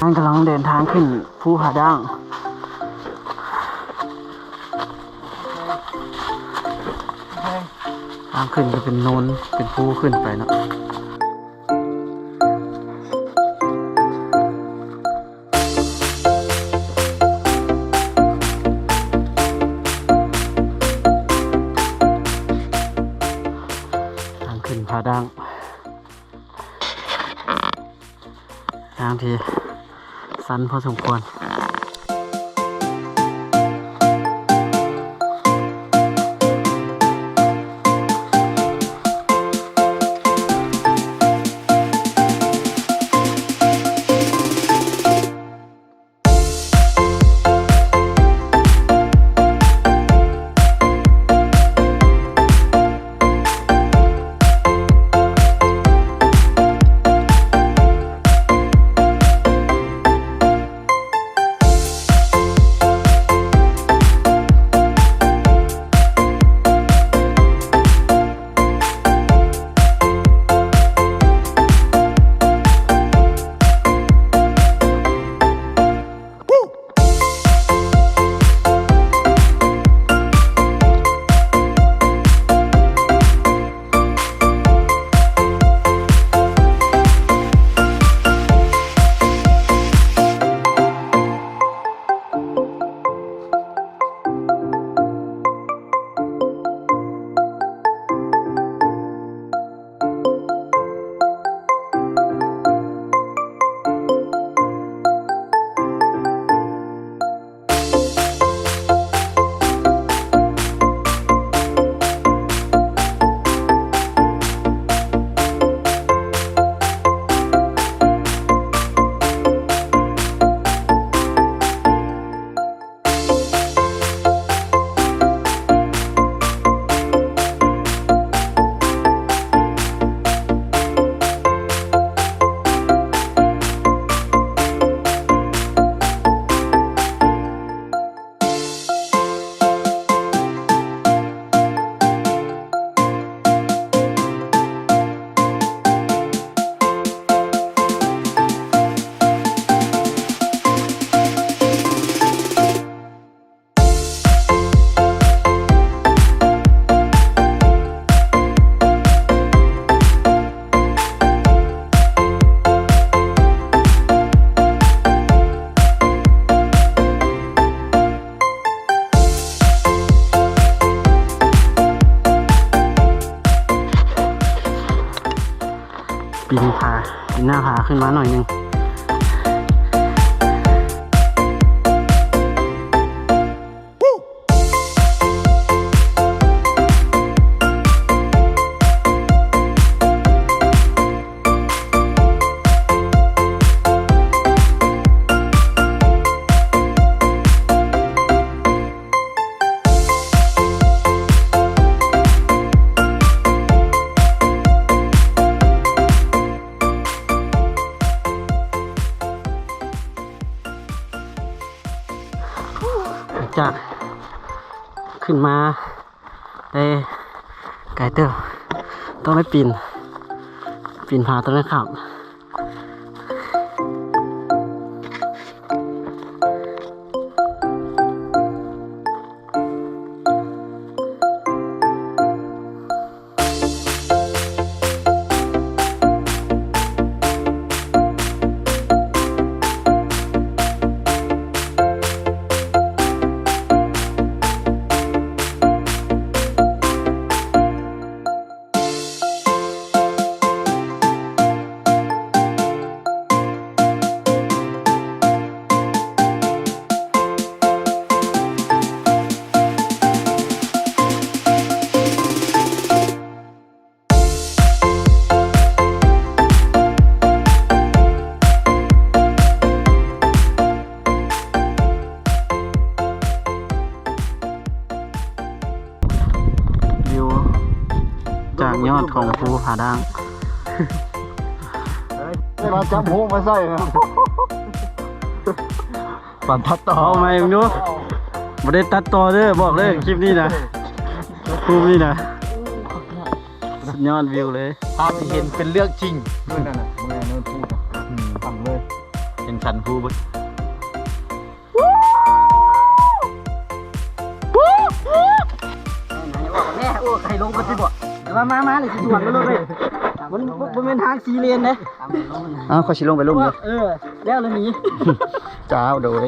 ນັ້ນກຳລັງເດີນທາງຂຶ້ນພູຜາດ່າງ. ທາງຂຶ້ນກໍເປັນໂນນ ເປັນພູຂຶ້ນໄປເນາະ. ທາງຂຶ້ນຜາດ່າງ ທາງທີ່ຊັນພໍສົມຄວນ. ປີນຜາ ປີນໜ້າຜາຂຶ້ນມາໜ້ອຍໜຶ່ງ. ຈາກຂຶ້ນມາໄດ້ໄກເຕີບ ຕ້ອງໄດ້ປີນ ປີນຜາຕ້ອງໄດ້ຂ້າມ. ວິວຈາກຍອດຂອງພູຜາດ່າງ. ໄດ້ມາຈັບໂຮງມາໃສ່ນະ. ປັນຕັດຕໍ່ ເອົາໃໝ່ເບິ່ງດູ. ບໍ່ໄດ້ຕັດຕໍ່ເດີ ບອກເລີຍ ຄລິບນີ້ນະ ພູນີ້ນະ ສຸດຍອດວິວເລີຍ. ພາບທີ່ເຫັນເປັນເລື່ອງຈິງ. ເອີ ນັ້ນນະ ເມື່ອນັ້ນພູ ອືມ ຕັ້ງເລີຍ. ສັນຮູ້ເບິດ ແມ່ ໂອ້ ໃຫ້ລົງກ່ອນຊິບໍ? ແຕ່ວ່າມາ ມາເລີຍ ຊິດວນໂລດເລີຍ ມັນບໍ່ ບໍ່ແມ່ນທາງສີ່ເລນເດ້. ອ້າວ ຂ້ອຍຊິລົງໄປລຸ່ມເດີ. ເອີ ແລ້ວລະໜີ. ເຈົ້າ ໂດຍ.